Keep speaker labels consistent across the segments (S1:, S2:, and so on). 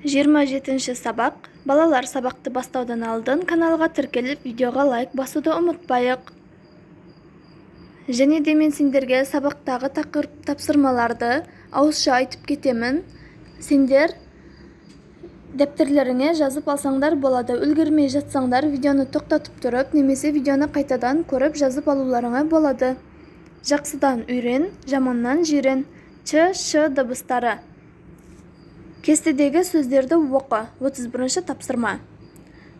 S1: 27 сабақ. Балалар, сабақты бастаудан алдын каналға тіркеліп, видеоға лайк басуды ұмытпайық. Және де мен сендерге сабақтағы тақырып тапсырмаларды ауызша айтып кетемін. Сендер дәптерлеріңе жазып алсаңдар болады. Үлгермей жатсаңдар, видеоны тоқтатып тұрып, немесе видеоны қайтадан көріп жазып алуларыңа болады. Жақсыдан үйрен, жаманнан жирен. Ч, ш дыбыстары. Кестедегі сөздерді оқы. 31 тапсырма.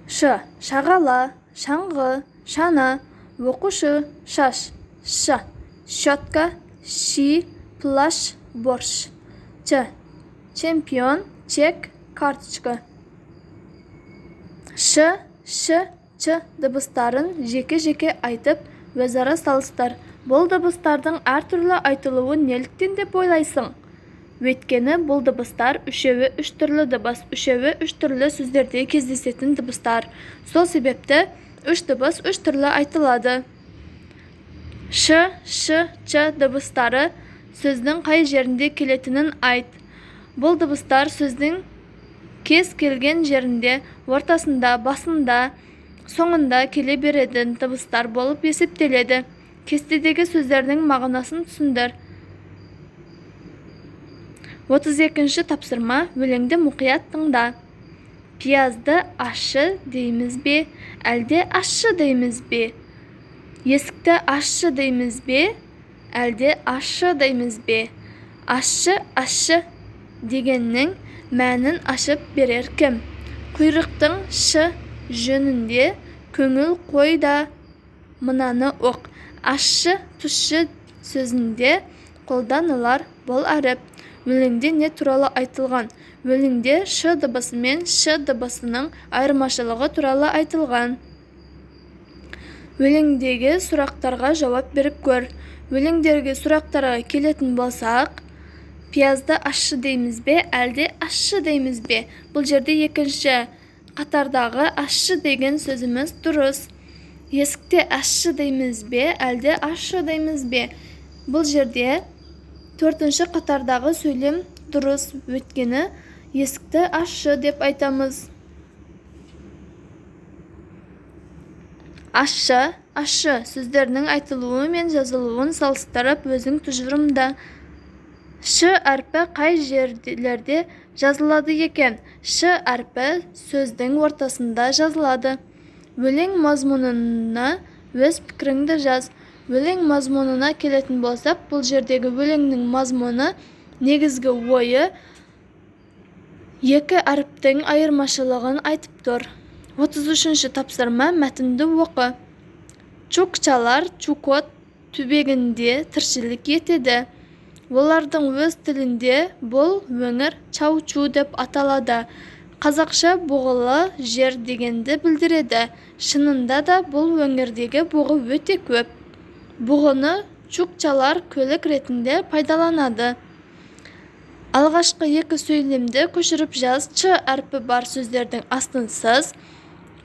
S1: Ш, шағала, шаңғы, шана, оқушы, шаш, ш, щетка, щи, плащ, борщ. Ч, чемпион, чек, карточка. Ш, ш, ч дыбыстарын жеке-жеке айтып, өзара салыстыр. Бұл дыбыстардың әртүрлі айтылуы неліктен деп ойлайсың? Өйткені бұл дыбыстар үшеуі үш түрлі дыбыс, үшеуі үш түрлі сөздерде кездесетін дыбыстар. Сол себепті үш дыбыс үш түрлі айтылады. Ш, ш, ч дыбыстары сөздің қай жерінде келетінін айт. Бұл дыбыстар сөздің кез келген жерінде, ортасында, басында, соңында келе беретін дыбыстар болып есептеледі. Кестедегі сөздердің мағынасын түсіндір. 32 тапсырма. Өлеңді мұқият тыңда. Пиязды ащы дейміз бе, әлде ащы дейміз бе? Есікті ащы дейміз бе, әлде ащы дейміз бе? Ащы, ащы дегеннің мәнін ашып берер кім? Құйрықтың шы жөнінде көңіл қой да мынаны оқ. Ащы, тұщы сөзінде қолданылар бұл әріп. Өлеңде не туралы айтылған? Өлеңде ш дыбысы мен ш дыбысының айырмашылығы туралы айтылған. Өлеңдегі сұрақтарға жауап беріп көр. Өлеңдегі сұрақтарға келетін болсақ, пиязды ащы дейміз бе, әлде ащы дейміз бе? Бұл жерде екінші қатардағы ащы деген сөзіміз дұрыс. Есікте ащы дейміз бе, әлде ащы дейміз бе? Бұл жерде төртінші қатардағы сөйлем дұрыс, өйткені есікті ащы деп айтамыз. Ащы, ащы сөздерінің айтылуы мен жазылуын салыстырып өзің тұжырымда. Ш әрпі қай жерлерде жазылады екен? Ш әрпі сөздің ортасында жазылады. Өлең мазмұнына өз пікіріңді жаз. Өлең мазмұнына келетін болсақ, бұл жердегі өлеңнің мазмұны, негізгі ойы екі әріптің айырмашылығын айтып тұр. 33 тапсырма. Мәтінді оқы. Чукчалар Чукот түбегінде тіршілік етеді. Олардың өз тілінде бұл өңір Чаучу деп аталады. Қазақша бұғылы жер дегенді білдіреді. Шынында да бұл өңірдегі бұғы өте көп. Бұғыны чукчалар көлік ретінде пайдаланады. Алғашқы екі сөйлемді көшіріп жаз. Ч әрпі бар сөздердің астын сыз,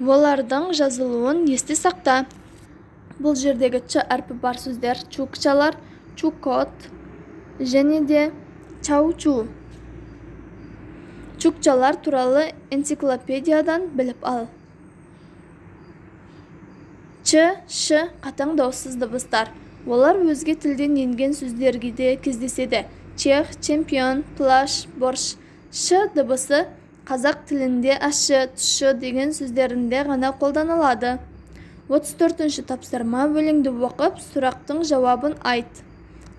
S1: олардың жазылуын есте сақта. Бұл жердегі ч әрпі бар сөздер чукчалар, чукот және де чаучу. Чукчалар туралы энциклопедиядан біліп ал. Ч, ш қатаң дауыссыз дыбыстар. Олар өзге тілден енген сөздерге де кездеседі. Чех, чемпион, плащ, борщ. Ш дыбысы қазақ тілінде ащы, тұщы деген сөздерінде ғана қолданылады. 34 тапсырма. Өлеңді оқып, сұрақтың жауабын айт.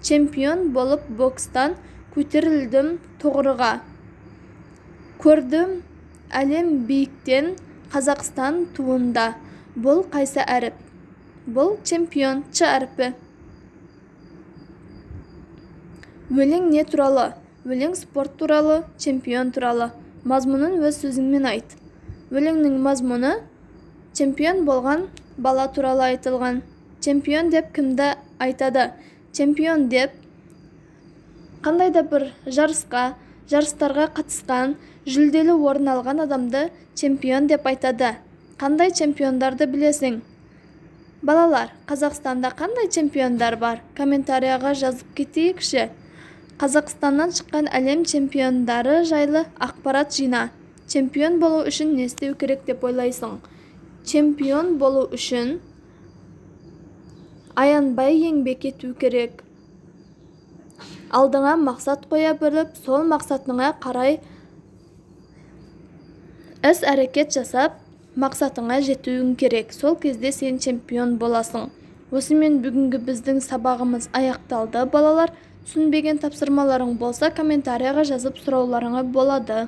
S1: Чемпион болып бокстан көтерілдім тұғырға. Көрдім әлем биіктен Қазақстан туында. Бұл қайсы әріп? Бұл чемпион, ч әрпі. Өлең не туралы? Өлең спорт туралы, чемпион туралы. Мазмұнын өз сөзіңмен айт. Өлеңнің мазмұны чемпион болған бала туралы айтылған. Чемпион деп кімді айтады? Чемпион деп қандай да бір жарысқа, жарыстарға қатысқан, жүлделі орын алған адамды чемпион деп айтады. Қандай чемпиондарды білесің? Балалар, Қазақстанда қандай чемпиондар бар? Комментарияға жазып кетейікші. Қазақстаннан шыққан әлем чемпиондары жайлы ақпарат жина. Чемпион болу үшін не істеу керек деп ойлайсың? Чемпион болу үшін аянбай еңбек ету керек. Алдыңа мақсат қоя біліп, сол мақсатыңа қарай іс-әрекет жасап, мақсатыңа жетуің керек. Сол кезде сен чемпион боласың. Осымен бүгінгі біздің сабағымыз аяқталды, балалар. Түсінбеген тапсырмаларың болса, комментарияға жазып сұрауларыңа болады.